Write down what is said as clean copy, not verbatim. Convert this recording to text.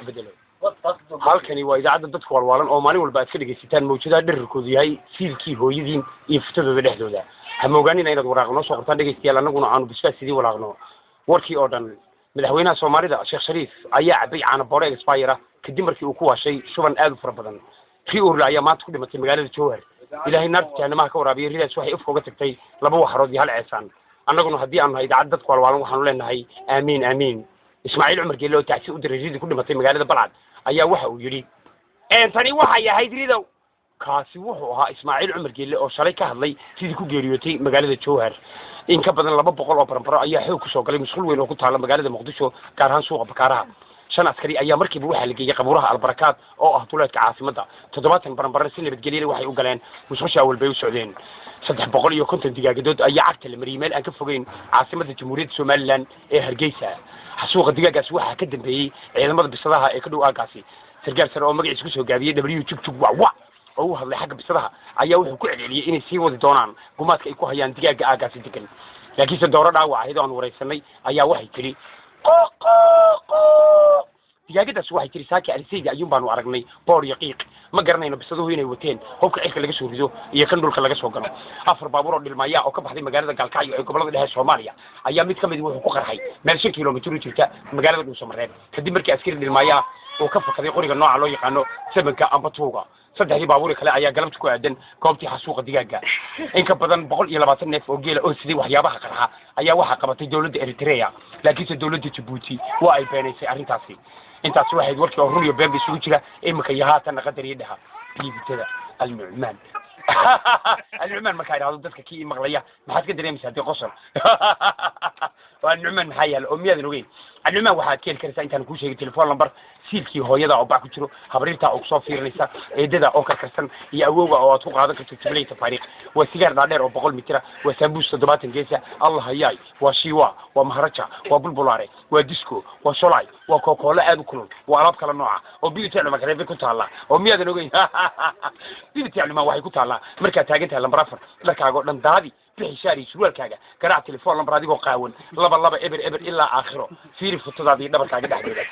Magac bedelo. Halkani waa idaacadda dadku walwaalan oo maalin walba aad ka dhegaysataan mawjadaha dherarkoodu yahay siilkii hooyadiin iyo futadooda dhexdooda. Ha moogaanina inaad waraaq noo soo qortaan, dhegaystayaal, annaguna aanu bisbaas idiin walaaqno. Warkii oo dhan. Madaxweynaha Soomaalida Sheekh Shariif ayaa cabay caano boore expire kadib markii uu ku waashay shuban aad u fara badan. Ri urle ayaa maanta ku dhimatay magaalada Jowhar. Ilaahay naarta jahanamaha ka waraabiyay. Ridaas waxay ifka uga tagtay laba waxarood iyo hal ceesaan. Annaguna haddii aanu nahay idaacad dadku walwaalan, waxaanu leenahay aamiin, aamiin. Ismaaciil Cumar Geelle oo tacsi u diray ridii ku dhimatay magaalada Balcad ayaa waxa uu yidhi: "Tani waxay ahayd ridow." Kaasi wuxuu ahaa Ismaaciil Cumar Geelle oo shalay ka hadlay sidii ku geeriyootay magaalada Jowhar. In ka badan 200 oo baranbaro ayaa xoog kusoo galay musqul weyn oo ku taala magaalada Muqdisho, gaar ahaan suuqa Bakaaraha. Shan askari ayaa markiiba waxaa la geeyey qabuuraha Albarakaad oo ah duleedka caasimadda. 70 baranbarre si nabadgelyada waxay u galeen musqusha awal bay u socdeen. 350 digaagadood ayaa cagta la mariyey meel aan ka fogeyn caasimadda Jamhuuriyadda Somaliland ee Hargeysa. Xasuuqa digaagaasi waxaa ka dambeeyey ciidamada bisadaha ee ka dhow aagaasi. Sarkaal sare oo magaciisa kusoo gaabiyey W jug jug wa wa oo u hadlay xagga bisadaha ayaa wuxuu ku celceliyey inay sii wadi doonaan gumaadka ay ku hayaan digaagga aagaasi degan. Laakiinse dooro dhaawac ahayd oo aan waraysanay ayaa waxay tiri qoqoqo. Digaagadaas waxay tiri: "Saaki alisayda ayuun baanu aragnay boor iyo qiiq. Ma garanayno bisaduhu inay wateen hubka cirka laga soo rido iyo kan dhulka laga soo galo." Afar baabuur oo dhilmaya oo ka baxday magaalada Gaalkacyo ee gobolada dhexe Soomaaliya ayaa mid ka mid wuxuu ku qarxay meel 5 kilomitir u jirta magaalada Dhuusamareeb, kadib markii askari dhilmaya uu ka fakaday qoriga nooca loo yaqaano sabanka amba tuuga. Saddexdii baabuuri kale ayaa galabta ku aadan goobtii xasuuqa digaagga. In ka badan 120 neef oo geela oo siday waxyaabaha qarxa ayaa waxaa qabatay dowladda Eritrea, laakiinse dowladda Jabuuti waa ay beenaysay arrintaasi. Intaasi waxayd warkii oo run iyo beenba isugu jira. Iminka iyo haatanna qadar iyo dhaha biibitada Alnucmaan. Alnucmaan markaa idhahdo, dadka kii maqlaya maxaad ka dareemaysaa? Dee qosol waa Alnucmaan. Maxaa yaala oo miyaadan ogeyn? Alnucmaan waxaad ka heli karaysaa intaan kuu sheegay telephone number, siilkii hooyada oo bac ku jiro, habriirta oo kusoo fiirinaysa, eedada oo karkarsan iyo awowga oo aad ku qaadan karto jublay tafaariiq. Waa sigaar dhaadheer oo 100 mitira, waa sambuus 70 geesa. Allah hayaay, waa shiiwa, waa maharaja, waa bulbulaare, waa disco, waa sholay, waa kookoole aad u kulul, waa alaab kala nooca oo beauty makareebe ku taalla oo miyaadan ogeyn? Beauty Cumaan waxay ku taallaa markaad taagan tahay lambar 4. Dharkaaga oo dhan daadi, bixi shaar iyo surwaalkaaga, garaac telephone number adigoo qaawan 2200 ilaa aakhiro. Fiiri futadaada iyo dhabarkaaga dhexdeeda.